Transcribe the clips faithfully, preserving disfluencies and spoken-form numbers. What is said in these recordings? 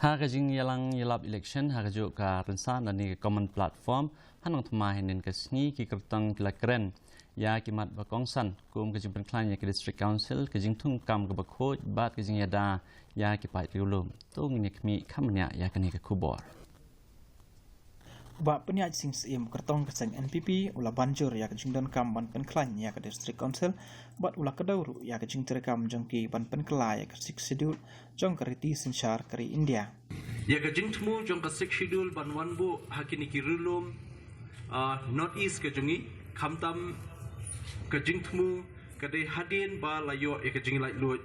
Ha ka jingïalang ïalap election ha kajuh ka rynsan lane ka common platform, ha Nongthymmai hynnin ka sngi ki kyrtong ki la kren ïa ki mat ba kongsan kum ka jingpynkhlaiñ ïa ka District Council, ka jingthungkam kaba khuid bad ka jingïada ïa ki paid riewlum. To ngin ïa khmih kham bniah ïa kane ka khubor. Bah Pynïaid Sing Syiem, kyrtong ka seng N P P, u la ban jur ïa ka jingdonkam ban pynkhlaiñ ïa ka District Council bad u la kdew ruh ïa ka jingtreikam jong ki ban pynkylla ïa ka Sixth Schedule jong ka riti synshar ka ri India. Ïa ka jingthmu jong ka Sixth Schedule ban wan buh ha kine ki riewlum, ah, North East ka jong ngi, khamtam ka jingthmu ka dei hadien ba la ïoh ïa ka jinglaitluid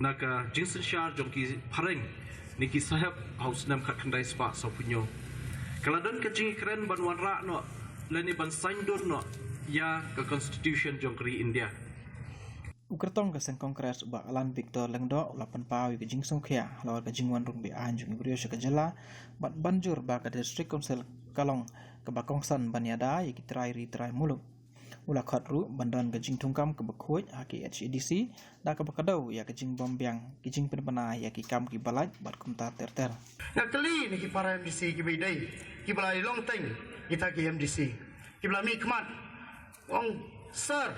na ka jingsynshar jong ki phareng ne ki sahep ha u snem khatkhyndai spah sawphew hynñiew. Ka la don ka jingkren ban wanrah noh lane ban saiñdur noh ïa ka Constitution jong ka ri India. U kyrtong ka seng Congress, u Bah Alan Victor Lyngdoh, u la pynpaw ïa ka jingsngewkhia halor ka jingwan rung be-aiñ jong ki briew sha ka jylla bad ban jur ba ka District Council ka long kaba kongsan ban ïada ïa ki trai ri trai muluk. U la khot ruh ban don ka jingthungkam kaba khuid ha ki H A D C da kaba kdew ïa ka jingbym biang ki jingpynbna ïa ki kam kiba lait bad kumta ter ter. Nga kylli na ki para M D C kiba ïadei, kiba la ïalong teng kita ki M D C, kiba la mihkhmat. Ong, "Sir,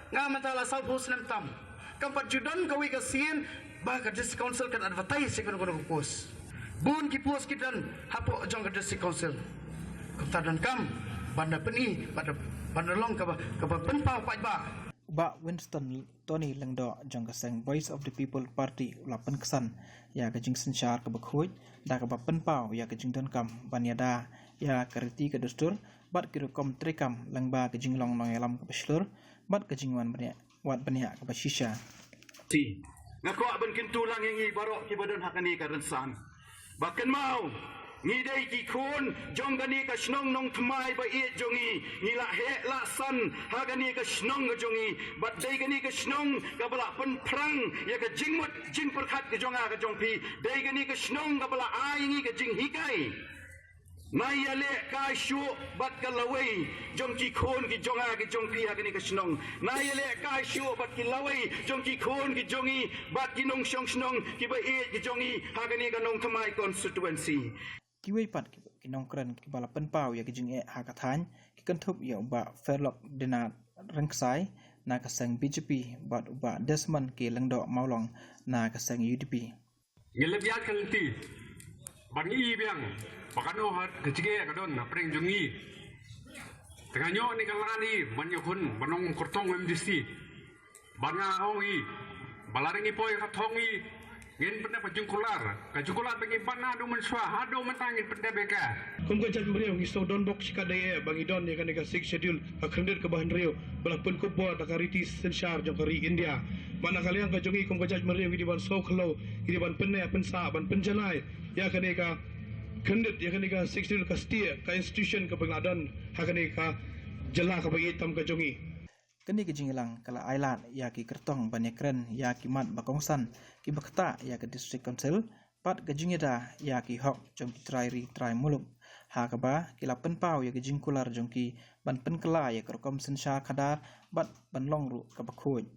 nga mynta la sawphew snem tam, kam pat ju don kawei ka sien ba ka District Council kan advertise ïa kano kano ka post. Bun ki post ki don hapoh jong ka District Council. Kumta donkam ban da pyni, ban da, ban da long kaba, kaba pynpaw paidbah." Bah Winston Tony Lyngdoh jong ka seng Voice of the People Party u la pynksan ïa ka jingsynshar kaba khuid da kaba pynpaw ïa ka jingdonkam ban ïada ïa ka riti ka dustur bad ki rukom treikam lyngba ka jinglong nongïalam kaba shlur bad ka jingwan bniah, wad bniah kaba shisha. Ti, nga kwah ban kyntu lang ïa ngi baroh kiba don ha kane ka rynsan ba kynmaw, ngi dei ki khun jong kane ka shnong Nongthymmai ba ïeit jong ngi. Ngi la heh la san ha kane ka shnong ka jong ngi, bad dei kane ka shnong kaba la pynphrang ïa ka jingmut jingpyrkhat ka jong nga ka jong phi. Dei kane ka shnong kaba la ai ngi ka jinghikai. Nai ïaleh kai shuh bad ka lawei jong ki khun ki jong nga ki jong phi ha kane ka shnong. Nai ïaleh kai shuh bad ki lawei jong ki khun ki jong ngi bad ki nongshong shnong kiba ïeit ki jong ngi ha kane ka Nongthymmai constituency. Kiwei pat ki, ki nongkren kiba la pynpaw ïa ka jingeh ha ka thaiñ ki kynthup ïa u Bah Fairlock Dina Rengksai na ka seng B J P bad u Bah Desmond K Lyngdoh Mawlong na ka seng U D P. Ngi leh biang ka lynti ban ngi i biang ba kano ha ka jingeh ka don hapdeng jong ngi. Te nga ñiewkor ne ka la ni ban ïa khun ban ong kyrtong M D C. Ban nga ong i ba la ring i poi ka thong i ngin pyndep ka jingkular, ka jingkular ba ngi ban haduh mynshuwa, haduh mynta ngin pyndep ïa ka. Kum ka jaitbynriew ngi sngewdon bok shikatdei eh ba ngi don ïa kane ka Sixth Schedule, ka khyrnit kaba hynriew ba la pynkup bor da ka riti synshar jong ka ri India. Bad na ka liang ka jong ngi kum ka jaitbynriew ngi dei ban sngew khlaw, ngi dei ban pynneh pynsah, ban pynjanai ïa kane ka khyrnit, ïa kane ka Sixth Schedule, ka stieh, ka institution kaba ngi la don ha kane ka jylla kaba ïeit tam ka jong ngi. Kane ka jingïalang ka la ailad ïa ki kyrtong ban ïakren ïa ki mat ba kongsan kiba ktah ïa ka District Council bad ka jingïada ïa ki hok jong ki trai ri trai muluk, ha kaba ki la pynpaw ïa ka jingkular jong ki ban pynkylla ïa ka rukom synshar khadar bad ban long ruh kaba khuid.